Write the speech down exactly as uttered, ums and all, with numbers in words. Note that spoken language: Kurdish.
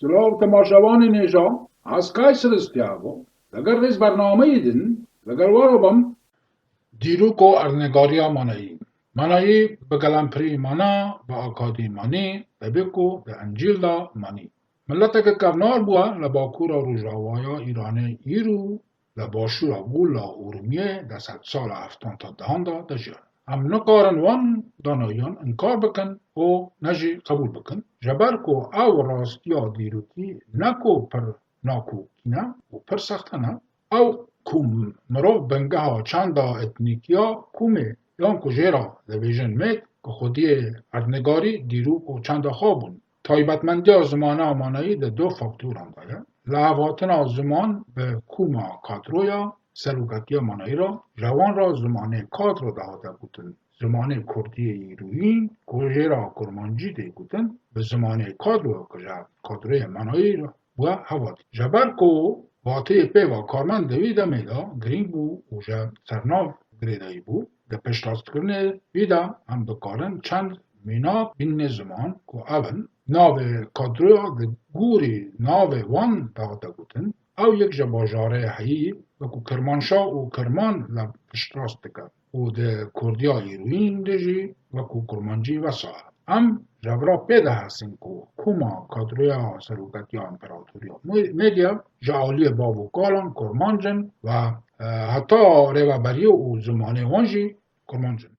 Silav temaşevanên hêja, ez Kayseriz Tiago, leger rêz bernameyê din, leger we re bim. Dîrok û erdnegariya manayî. Manayî bi gelemperî mana, bi akadî manî, debê ku di Encîl de manî. Mileteke kevnar bûye li bakûra rojavaya Îranê îro, li başûra Gûla Urmiyê di sedsala heftan ta dehan de dijiyan. Em nikarin wan danayiyan inkar bikin û ne jî qebûl bikin, ji ber ku ew rastiya dîrokî ne ku pir nakokî ne û pir sexte ne, ew ku mirov bingeha çanda etnîkiya komê yan ku jê re dibêjin mêd, ku xwediyê erdnigarî, dîrok û çanda xwe bûn. Taybetmendiya zimana manayî di du faktoran de ye. Lihevhatina ziman bi koma kadroya seroketiya manayî re, ji wan re zimanê kadro dihate gotin. Zimanê kurdî yê îroyîn ku jê re kurmancî tê gotin, bi zimanê kadro ku ji kadroyê manayî re bûye hevaltî. Ji ber ku vateyê pê ve karmend di wî demê de girîng bû û ji sernav girêdayî bû, di piştrastkirinê wî de em dikarin çend mînak bînine ziman ku ev in: navê kadroya di gorî navê wan de hate gotin, ew yek ji bajarê heyî wekû Kirmanşa û Kirman li piştrast dike û di kurdiya îroyîn de jî wekû kurmancî wesa. Em ji vira pê dihesin ku koma kadroya seroketiya împeratoriya Medya ji aliyê bav û kalan kurmanc in ve, e, heta rêveberiyê û zimanê wan jî kurmanc in.